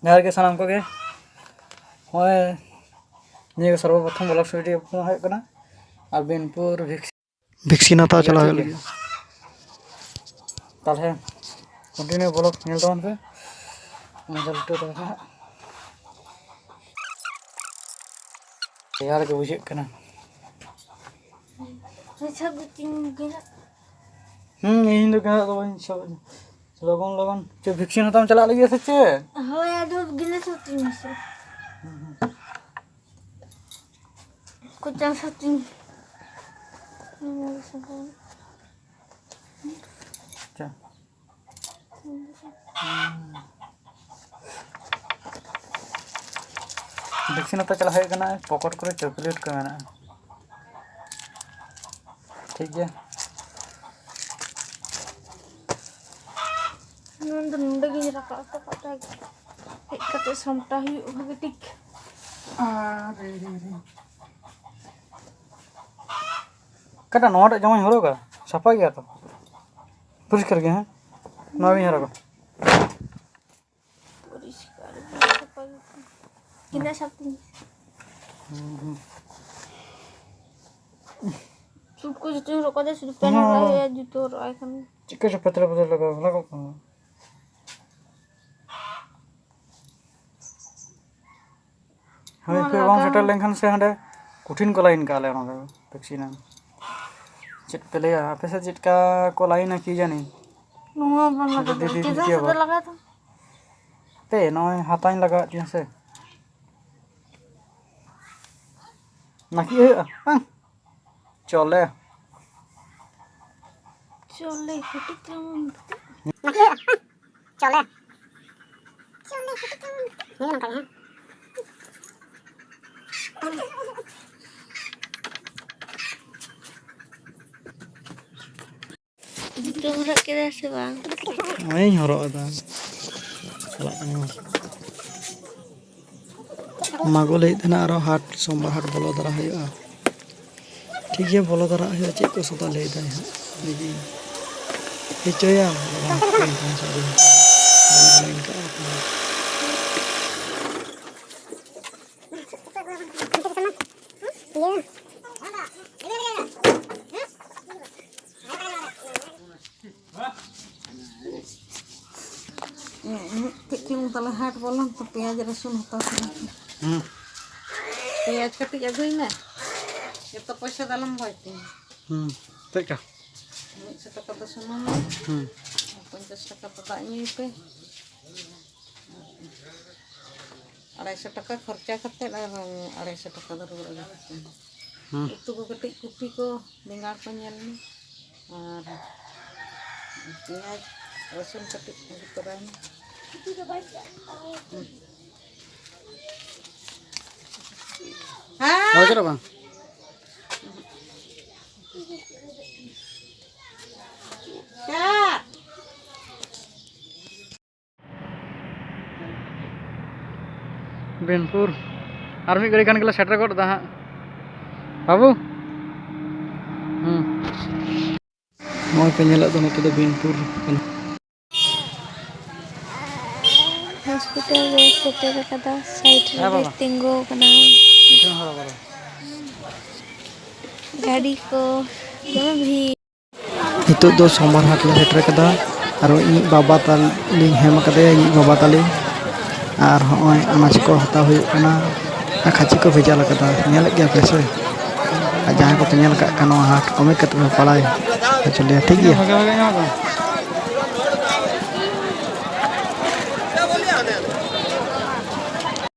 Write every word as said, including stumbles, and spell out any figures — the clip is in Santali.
ᱡᱚᱦᱟᱨ ᱜᱮ ᱥᱟᱱᱟᱢ ᱠᱚᱜᱮ᱾ ᱱᱚᱜᱼᱚᱭ ᱱᱤᱭᱟᱹ ᱜᱮ ᱥᱚᱨᱵᱚᱯᱨᱚᱛᱷᱚᱢ vlog video ᱦᱩᱭᱩᱜ ᱠᱟᱱᱟ᱾ ᱟᱨ ᱵᱤᱱᱯᱩᱨ ᱵᱷᱤᱠᱥ-, ᱵᱷᱤᱠᱥᱤᱱ ᱦᱟᱛᱟᱣ ᱪᱟᱞᱟᱣ ᱦᱩᱭᱩᱜ ᱞᱟᱹᱜᱤᱫ᱾ ᱛᱟᱦᱞᱮ continue vlog ᱧᱮᱞ ᱛᱟᱵᱚᱱ ᱯᱮ᱾ ᱢᱚᱡᱟ ᱞᱩᱴᱟᱹ ᱛᱟᱵᱚᱱ ᱯᱮ ᱦᱟᱸᱜ᱾ ᱨᱮᱭᱟᱲ ᱜᱮ ᱵᱩᱡᱷᱟᱹᱜ ᱠᱟᱱᱟ᱾ ᱟᱪᱪᱷᱟ, ᱵᱩᱡᱷᱟᱹᱜ ᱠᱟᱱᱟ᱾ ᱦᱩᱸ, ᱤᱧ ᱫᱚ ᱜᱮᱸᱫᱟᱜ ᱫᱚ ᱵᱟᱹᱧ ᱥᱟᱵ ᱮᱫᱟ᱾ ᱞᱚᱜᱚᱱ ᱞᱚᱜᱚᱱ᱾ ᱪᱮᱫ, ᱵᱷᱮᱠᱥᱤᱱ ᱦᱟᱛᱟᱣ ᱮᱢ ᱪᱟᱞᱟᱜ ᱞᱟᱹᱜᱤᱫ ᱥᱮ ᱪᱮᱫ? ᱦᱳᱭ, ᱟᱫᱚ ᱜᱮᱸᱫᱟᱜ ᱥᱟᱵ ᱛᱤᱧ ᱢᱮᱥᱮ᱾ ᱦᱩᱸ, ᱦᱩᱸ᱾ ᱠᱚᱪᱟ ᱥᱟᱵ ᱛᱤᱧ᱾ ᱟᱪᱪᱷᱟ᱾ ᱵᱷᱮᱠᱥᱤᱱ ᱦᱟᱛᱟᱣ ᱪᱟᱞᱟᱜ ᱦᱩᱭᱩᱜ ᱠᱟᱱᱟ, ᱯᱚᱠᱮᱴ ᱠᱚᱨᱮ ᱪᱚᱠᱞᱮᱴ ᱠᱚ ᱢᱮᱱᱟᱜᱼᱟ᱾ ᱴᱷᱤᱠ ᱜᱮᱭᱟ᱾ ᱱᱚᱣᱟ ᱫᱚ ᱱᱚᱰᱮ ᱜᱤᱧ ᱨᱟᱠᱟᱵ ᱦᱚᱴᱚ ᱠᱟᱜ ᱛᱟᱭ᱾ ᱦᱮᱡ ᱠᱟᱛᱮ ᱥᱟᱢᱴᱟᱣ ᱦᱩᱭᱩᱜᱼᱟ ᱵᱷᱟᱜᱮ ᱴᱷᱤᱠ᱾ ᱟᱨᱮ ᱨᱮ ᱨᱮ᱾ ᱚᱠᱟᱴᱟᱜ ᱱᱚᱣᱟᱴᱟᱜ ᱡᱟᱢᱟᱧ ᱦᱚᱨᱚᱜᱟ? ᱥᱟᱯᱷᱟ ᱜᱮᱭᱟ ᱛᱚ? ᱯᱚᱨᱤᱥᱠᱟᱨ ᱜᱮᱭᱟ, ᱦᱮᱸ? ᱱᱚᱣᱟ ᱜᱤᱧ ᱦᱚᱨᱚᱜᱟ᱾ ᱯᱚᱨᱤᱥᱠᱟᱨ ᱜᱮ, ᱥᱟᱯᱷᱟ ᱜᱮ᱾ ᱜᱮᱸᱫᱟᱜ ᱥᱟᱵ ᱛᱤᱧ᱾ ᱦᱩᱸ, ᱦᱩᱸ᱾ ᱥᱩᱴ ᱠᱚ ᱡᱚᱛᱚᱧ ᱦᱚᱨᱚᱜ ᱠᱟᱫᱟ, ᱥᱩᱫᱷᱩ ᱯᱮᱱ ᱦᱚᱨᱚᱜ ᱦᱩᱭᱩᱜᱼᱟ, ᱡᱩᱛᱟᱹ ᱦᱚᱨᱚᱜ ᱟᱭ ᱠᱷᱟᱱ᱾ ᱪᱮᱫ ᱠᱚ ᱪᱚ ᱯᱟᱛᱞᱟ ᱯᱟᱛᱞᱟ ᱞᱟᱜᱟᱣ, ᱞᱟᱜᱟᱣ ᱠᱟᱱᱟ᱾ ᱦᱳᱭ, ᱱᱚᱣᱟ ᱯᱮ ᱵᱟᱝ ᱞᱟᱜᱟᱣ᱾ ᱥᱮᱴᱮᱨ ᱞᱮᱱᱠᱷᱟᱱ ᱥᱮ ᱦᱟᱸᱰᱮ ᱠᱚᱴᱷᱤᱱ ᱠᱚ ᱞᱟᱭᱤᱱ ᱠᱟᱜᱼᱟ ᱞᱮ ᱱᱚᱰᱮ ᱵᱷᱮᱠᱥᱤᱱ ᱮᱢ᱾ ᱪᱮᱫ ᱯᱮ ᱞᱟᱹᱭᱟ, ᱟᱯᱮ ᱥᱮᱫ ᱪᱮᱫ ᱞᱮᱠᱟ ᱠᱚ ᱞᱟᱭᱤᱱᱟ ᱠᱤ ᱡᱟᱹᱱᱤ? ᱱᱚᱣᱟ ᱵᱟᱝ ᱟᱫᱚ ᱞᱟᱜᱟᱣ ᱫᱤᱫᱤ ᱫᱟᱲᱮᱭᱟᱜᱼᱟ᱾ ᱪᱮᱫᱟᱜ ᱪᱮᱫ ᱥᱮ ᱵᱟᱝ? ᱞᱟᱜᱟᱣ ᱫᱚ? ᱦᱟᱯᱮ, ᱱᱚᱜᱼᱚᱭ ᱦᱟᱛᱟᱧ ᱞᱟᱜᱟᱣᱮᱫ ᱛᱤᱧᱟᱹ ᱥᱮ᱾ ᱱᱟᱹᱠᱤᱡ ᱦᱩᱭᱩᱜᱼᱟ? ᱵᱟᱝ᱾ ᱪᱚᱞᱮ᱾ ᱪᱚᱞᱮ, ᱠᱟᱹᱴᱤᱡ ᱪᱩᱞᱩᱝ᱾ ᱪᱚᱞᱮ᱾ ᱪᱚᱞᱮ, ᱠᱟᱹᱴᱤᱡ ᱪᱩᱞᱩᱝ᱾ ᱦᱮᱸ, ᱱᱚᱝᱠᱟ ᱜᱮ, ᱦᱮᱸ᱾ ᱡᱩᱛᱟᱹᱢ ᱦᱚᱨᱚᱜ ᱠᱮᱫᱟ ᱥᱮ ᱵᱟᱝ? ᱱᱚᱜᱼᱚᱭᱤᱧ ᱦᱚᱨᱚᱜ ᱮᱫᱟ᱾ ᱪᱟᱞᱟᱜ ᱠᱟᱱᱟ᱾ ᱢᱟ ᱜᱳ ᱞᱟᱹᱭᱮᱫ ᱛᱟᱦᱮᱱᱟ ᱟᱨᱚ ᱦᱟᱴ, ᱥᱳᱢᱵᱟᱨ ᱦᱟᱴ ᱵᱚᱞᱚ ᱫᱟᱨᱟ ᱦᱩᱭᱩᱜᱼᱟ᱾ ᱴᱷᱤᱠ ᱜᱮᱭᱟ, ᱵᱚᱞᱚ ᱫᱟᱨᱟ ᱦᱩᱭᱩᱜᱼᱟ᱾ ᱪᱮᱫ ᱠᱚ ᱥᱚᱫᱟ ᱞᱟᱹᱭ ᱫᱟᱭ ᱦᱟᱸᱜ, ᱫᱤᱫᱤ ᱦᱚᱪᱚᱭᱟ᱾ ᱵᱟᱝ ᱠᱟᱜᱼᱟ᱾ ᱢᱤᱫ ᱠᱟᱹᱡ ᱪᱩᱞᱩᱝ ᱛᱟᱞᱮ ᱦᱟᱴ ᱵᱚᱞᱚᱱ ᱛᱚ, ᱯᱮᱸᱭᱟᱡᱽ ᱨᱟᱹᱥᱩᱱ ᱦᱟᱛᱟᱣ ᱥᱟᱱᱟ ᱠᱟᱱᱟ᱾ ᱦᱩᱸ᱾ ᱯᱮᱸᱭᱟᱡᱽ ᱠᱟᱹᱴᱤᱡ ᱟᱹᱜᱩᱭ ᱢᱮ, ᱡᱚᱛᱚ ᱯᱚᱭᱥᱟ ᱫᱚ ᱟᱞᱚᱢ ᱵᱚᱭ ᱛᱤᱧᱟ᱾ ᱦᱩᱸ᱾ ᱪᱮᱫ ᱞᱮᱠᱟ? ᱢᱤᱫ ᱥᱚ ᱴᱟᱠᱟ ᱫᱚ ᱥᱩᱱᱩᱢ ᱢᱮ, ᱦᱩᱸ᱾ ᱯᱚᱧᱪᱟᱥ ᱴᱟᱠᱟ ᱫᱚ ᱫᱟᱜ ᱧᱩᱭ ᱯᱮ᱾ ᱟᱲᱟᱭᱥᱚ ᱴᱟᱠᱟ ᱠᱷᱚᱨᱪᱟ ᱠᱟᱛᱮᱫ ᱟᱨ ᱟᱲᱟᱭᱥᱚ ᱴᱟᱠᱟ ᱫᱚ ᱨᱩᱣᱟᱹᱲ ᱟᱹᱜᱩ ᱠᱟᱛᱮᱫ᱾ ᱦᱩᱸ᱾ ᱩᱛᱩ ᱠᱚ ᱠᱟᱹᱴᱤᱡ ᱠᱚᱯᱤ ᱠᱚ, ᱵᱮᱸᱜᱟᱲ ᱠᱚ ᱧᱮᱞ ᱢᱮ, ᱟᱨ ᱯᱮᱸᱭᱟᱡᱽ, ᱨᱟᱹᱥᱩᱱ ᱠᱟᱹᱴᱤᱡ ᱟᱹᱜᱩ ᱛᱚᱨᱟᱭ ᱢᱮ᱾ ᱦᱮᱸ? ᱵᱟᱭ ᱪᱟᱞᱟᱜ ᱵᱟᱝ? ᱪᱟᱜ᱾ ᱵᱤᱱᱯᱩᱨ᱾ ᱟᱨ ᱢᱤᱫ ᱜᱷᱟᱹᱲᱤ ᱠᱷᱟᱱ ᱜᱮᱞᱮ ᱥᱮᱴᱮᱨ ᱜᱚᱫ ᱮᱫᱟ ᱦᱟᱸᱜ᱾ ᱵᱟᱹᱵᱩ᱾ ᱦᱩᱸ᱾ ᱱᱚᱜᱼᱚᱭ ᱯᱮ ᱧᱮᱞᱮᱫ ᱫᱚ, ᱱᱚᱛᱮ ᱫᱚ ᱵᱤᱱᱯᱩᱨ ᱠᱟᱱᱟ᱾ ᱦᱚᱥᱯᱤᱴᱟᱞ ᱨᱮ ᱥᱮᱴᱮᱨ ᱟᱠᱟᱫᱟ, ᱥᱟᱭᱤᱰ ᱦᱮᱸ ᱨᱮᱞᱮ ᱵᱟᱵᱟ᱾ ᱛᱤᱸᱜᱩ ᱟᱠᱟᱱᱟ᱾ ᱜᱟᱹᱰᱤ ᱠᱚ ᱫᱚᱢᱮ ᱵᱷᱤᱲ᱾ ᱱᱤᱛᱚᱜ ᱫᱚ ᱥᱚᱢᱵᱚᱨ ᱦᱟᱴ ᱞᱮ ᱥᱮᱴᱮᱨ ᱠᱟᱫᱟ᱾ ᱟᱨ ᱤᱧᱤᱡ ᱵᱟᱵᱟ ᱛᱟᱞᱤᱧ ᱦᱮᱢ ᱟᱠᱟᱫᱮᱭᱟ, ᱤᱧᱤᱡ ᱵᱟᱵᱟ ᱛᱟᱞᱤᱧ᱾ ᱟᱨ ᱦᱚᱸᱜᱼᱚᱭ ᱟᱱᱟᱡᱽ ᱠᱚ ᱦᱟᱛᱟᱣ ᱦᱩᱭᱩᱜ ᱠᱟᱱᱟ᱾ ᱟᱨ ᱠᱷᱟᱹᱪᱤ ᱠᱚ ᱵᱷᱮᱡᱟᱞ ᱟᱠᱟᱫᱟ, ᱧᱮᱞᱮᱫ ᱜᱮᱭᱟ ᱯᱮ ᱥᱮ? ᱟᱨ ᱡᱟᱦᱟᱸᱭ ᱠᱚᱯᱮ ᱧᱮᱞ ᱟᱠᱟᱫ ᱠᱷᱟᱱ, ᱱᱚᱣᱟ ᱦᱟᱴ ᱠᱚᱢᱮᱱᱴ ᱠᱟᱛᱮ ᱯᱮ ᱵᱟᱲᱟᱭ ᱦᱚᱪᱚ ᱞᱮᱭᱟ, ᱴᱷᱤᱠ ᱜᱮᱭᱟ? ᱵᱷᱟᱜᱮ ᱵᱷᱟᱜᱮ ᱧᱟᱢᱚᱜ ᱠᱟᱱᱟ᱾